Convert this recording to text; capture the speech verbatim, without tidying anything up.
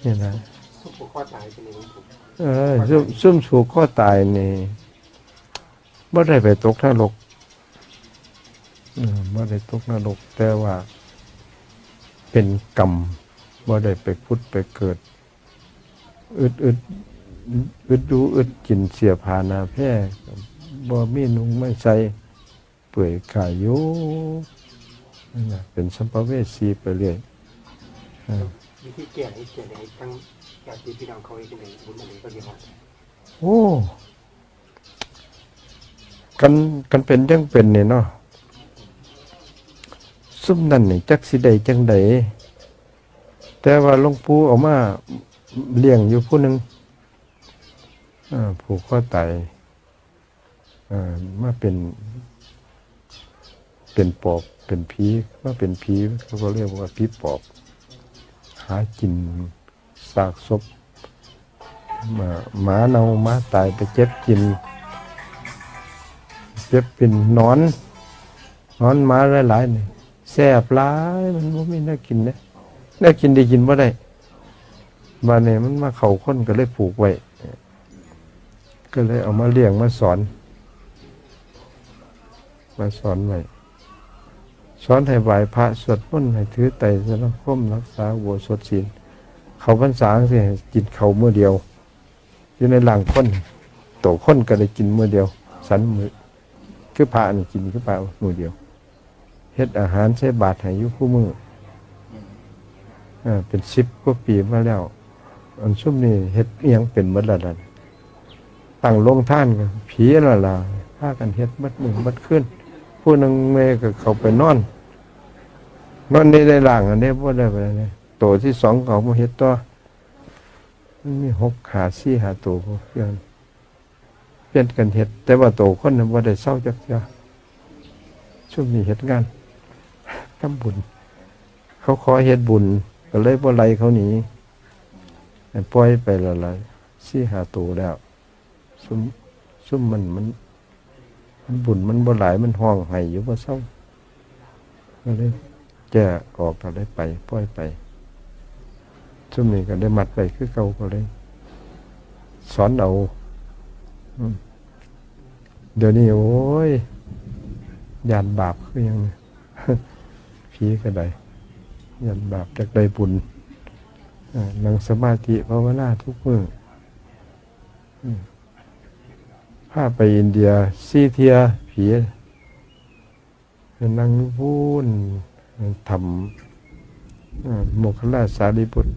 นี่นะ ซุ่มผูกคอตายเป็นหลวงปู่ เออ ซุ่ม ซุ่มผูกคอตายนี่ บ่ได้ไปตกนรก เออ บ่ได้ตกนรก แต่ว่าเป็นกรรม บ่ได้ไปผุดไปเกิด อึด อึด อึดอยู่ อึดกิน เสื้อผ้าหน้าแพร่ บ่มีนุ่งไม่ใส่ เปื่อยกายอยู่ นั่นน่ะ เป็นสัมภเวสีไปเรื่อย เออ วิธีแก้นี่แก้ได้ทั้งญาติพี่น้องเขาเฮ็ดจั่งใด๋ บุญอันนี้ก็สิฮอด โอ้ คัน คันเป็นจั่งเป็นนี่เนาะ ซุมนั้นนี่จักสิได้จั่งใด๋ แต่ว่าหลวงปู่เอามาเลี้ยงอยู่ผู้หนึ่ง อ่า ผูกคอตาย อ่า มาเป็น เป็นปอบ เป็นผี มาเป็นผี เขาก็เรียกว่าผีปอบ หากินซากศพ หมา หมาเน่า หมาตายไปเก็บกิน เก็บกิน หนอน หนอนหมาหลายๆ นี่ แสบหลาย มันบ่มีแนวกินเด้ แนวกินได้กินบ่ได้ บาดนี้มันมาเข้าคนก็เลยผูกไว้ ก็เลยเอามาเลี้ยงมาสอน มาสอนไว้ สอนให้ไหว้พระสวดมนต์ ให้ถือไตรสรณคม รักษาอุโบสถศีล เข้าพรรษาจั่งซี้ให้กินข้าวมื้อเดียว อยู่ในร่างคน โตคนก็ได้กินมื้อเดียว ฉันมื้อ คือพระนี่กินคือพระมื้อเดียว เฮ็ดอาหารใส่บาตรให้อยู่คู่มื้อ เออ เป็นสิบกว่าปีมาแล้ว อันซุมนี้เฮ็ดอิหยังเป็นหมดแล้วนั่น ตั้งโรงทานก็ผีนั่นล่ะ พากันเฮ็ดหมดมื้อหมดคืน ผู้หนึ่งเมื่อยก็เข้าไปนอน นอนนี่ได้ร่างอันนี้ บ่ได้ไปเลย โตที่สองเขามาเฮ็ดต่อ มันมีหก ห้า สี่ ห้า โตพวกเพื่อน เปลี่ยนกันเฮ็ด แต่ว่าโตคนนั้นบ่ได้เซาจักเทื่อ ซุมนี้เฮ็ดงาน ทำบุญ เขาขอเฮ็ดบุญ ก็เลยบ่ไล่เขาหนี ปล่อยไปแล้วล่ะ สี่ห้าโตแล้ว ซุม ซุมมัน มัน มันบุญมันบ่หลาย มันฮ้องไห้อยู่บ่เซา ก็เลยแก้ออก ก็เลยไป ปล่อยไป ซุมนี้ก็ได้มัดไว้คือเก่า ก็เลย สอนเอา อืม เดี๋ยวนี้ โอ้ย ย้านบาปคือหยังนี่ ผีก็ได้ ย้านบาป อยากได้บุญ เอ่อ นั่งสมาธิภาวนาทุกมื้อ อืม พาไปอินเดียสี่เทื่อ ผี นั่งอยู่พู้น ถ้ำ เอ่อ โมคคัลลาสารีบุตร